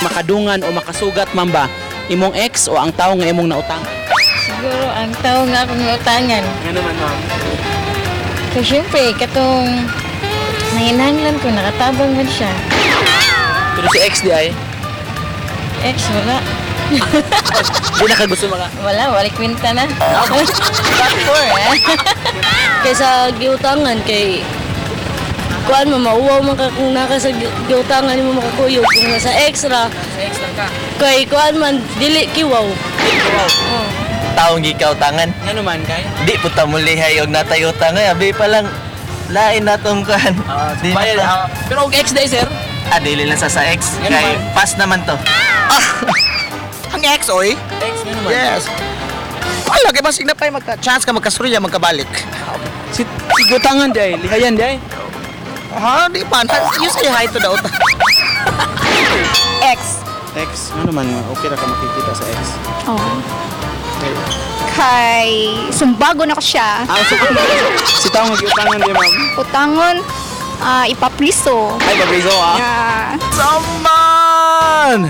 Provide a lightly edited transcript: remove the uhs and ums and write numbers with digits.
Makadungan o makasugat man ba imong ex o ang tao nga imong nautang? Siguro ang tao nga akong utangan. Nga naman, ma'am? Kaya syempre, katong nanginahanglan ko, nakatabang man siya. Pero si ex di ay, Ex, wala. di na ka gusto maka. Wala, wala kwenta na. Before, eh. Kaysa giutangan kay kuan mo mauwaw man ka kung naka sa giutangan nimo makakuyog kung nasa extra Sa ex lang ka. kay kuan man dili kiwaw. Taong gikautangan. Nga naman kay? Di po ta mulihay og natay utang ay abi pa lang lain na tong kuan. Di na Bayad, ta- pero og ex di sir. Ah, dili lang sa ex. Ganun Kay ba? pass naman to. Ang ex, oy. Ex nga naman. Yes. Wala, kay basig na pa magka chance ka magkasurya, magkabalik. Si gutangan di ay, lihayan di ay. Ha, di pa. You say hi to the utang. Ex. Ex, nga naman, okay ra ka makikita sa ex. Oh. Kay sumbago na ko siya. Ah, so, si tao nga giutangan di ma'am. Utangon, ipapriso. Ay, pabriso ah. Yeah. Saman!